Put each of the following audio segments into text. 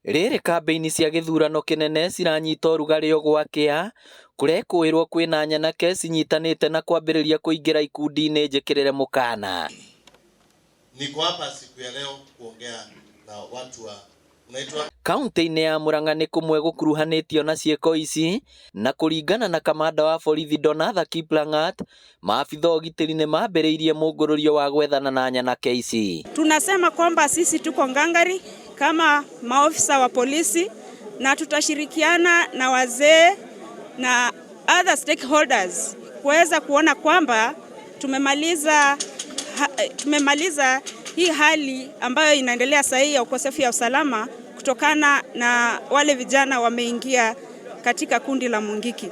Rĩrĩ kambĩini cia gĩthurano kĩnene ciranyita ũrugarĩ o gwakĩa, kũrekũĩrwo kwĩna nyanake cinyitanĩte na kwambĩrĩria kũingĩra ikundi-inĩ njĩkĩrĩre mũkana. Niko hapa siku ya leo kuongea na watu wa unaitwa Kaunti-inĩ ya Murang'a nĩ kũmwe gũkuruhanĩtio na ciĩko ici, na kũringana na kamanda wa borithi Donatha Kiplangat, maabitha ũgitĩri nĩ mambĩrĩirie mũngũrũrio wa gwethana na nyanake ici. Tunasema kwamba sisi tuko ngangari kama maofisa wa polisi na tutashirikiana na wazee na other stakeholders kuweza kuona kwamba tumemaliza hii hali ambayo inaendelea sasa hii ya ukosefu ya usalama kutokana na wale vijana wameingia katika kundi la Mungiki.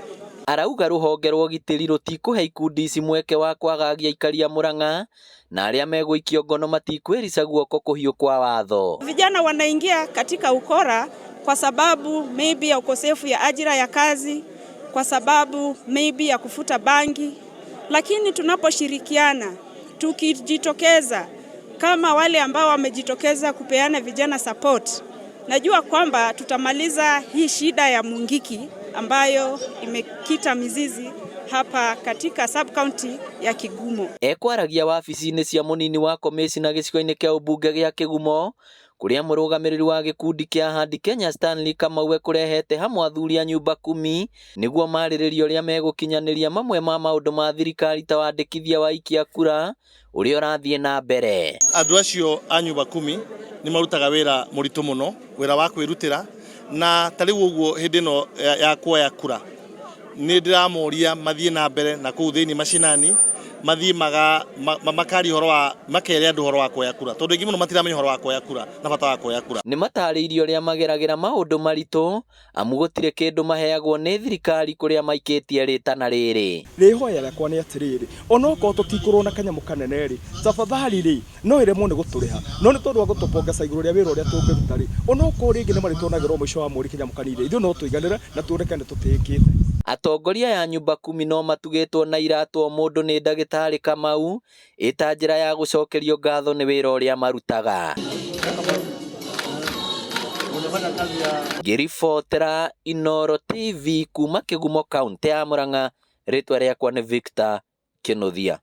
Arauga rũhonge rwa ũgitĩri rũtikũhe ikundi ici mweke wa kwagagia aikari a Murang'a na arĩa megũikio ngono matikwĩrica guoko kũhiũ kwa watho. Vijana wanaingia katika ukora kwa sababu maybe ya ukosefu ya ajira ya kazi, kwa sababu maybe ya kuvuta bangi, lakini tunaposhirikiana tukijitokeza kama wale ambao wamejitokeza kupeana vijana support, najua kwamba tutamaliza hii shida ya Mungiki ambayo imekita mizizi hapa katika sub county ya Kigumo. Ekwaragia wabici-inĩ cia mũnini wa komĩcina gĩcigo-inĩ kĩa ũmbunge gĩa Kĩgumo kũrĩa mũrũgamĩrĩri wa gĩkundi kĩa Ahadi Kenya Stanley Kamau ekũrehete hamwe athuri a nyumba kumi nĩguo marĩrĩrie ũrĩa megũkinyanĩria mamwe ma maũndũ ma thirikari ta wandĩkithia wa aikia kura ũrĩa ũrathiĩ na mbere. Andũ acio a nyumba kumi nĩ marutaga wĩra mũritũ mũno, wĩra wa kwĩrutĩra, na ta rĩu ũguo hĩndĩ ĩno ya kuoya kura nĩ ndĩramoria mathiĩ na mbere na kũu thĩinĩ macinani, mathiĩ makaria ũhoro wa makere andũ ũhoro wa kuoya kura, tondũ aingĩ mũno matiramenya ũhoro wa kuoya kura na bata wa kuoya kura. Nĩ matarĩirie ũrĩa mageragĩra maũndũ maritũ amu gũtirĩ kĩndũ maheagwo nĩ thirikari kũrĩa maikĩtie rĩtana rĩrĩ. Rĩhoya rĩakwa nĩ atĩrĩrĩ, onokorwo tũtikũrwo na kanyamũ kanene rĩ, tafadhali rĩ, no ĩremwo nĩ gũtũrĩha, no nĩ tondũ wa gũtũpongeza igũrũ rĩa wĩra ũrĩa tũngĩruta rĩ, onokorwo rĩngĩ nĩ marĩtuonagĩrwo mũico wa mweri kanyamũ kanini, ithuĩ no tũiganĩre na tuoneke nĩ tũtĩĩkĩte. Atongoria aya a nyumba kumi no matugĩtwo na iratũ o mũndũ nĩ ndagĩtarĩ Kamau ĩta njĩra ya gũcokerio ngatho nĩ wĩra ũrĩa marutaga. Ngĩribotera Inooro TV kuma Kĩgumo kaũntĩ ya Murang'a, rĩtwa rĩakwa nĩ Victor Kĩnuthia.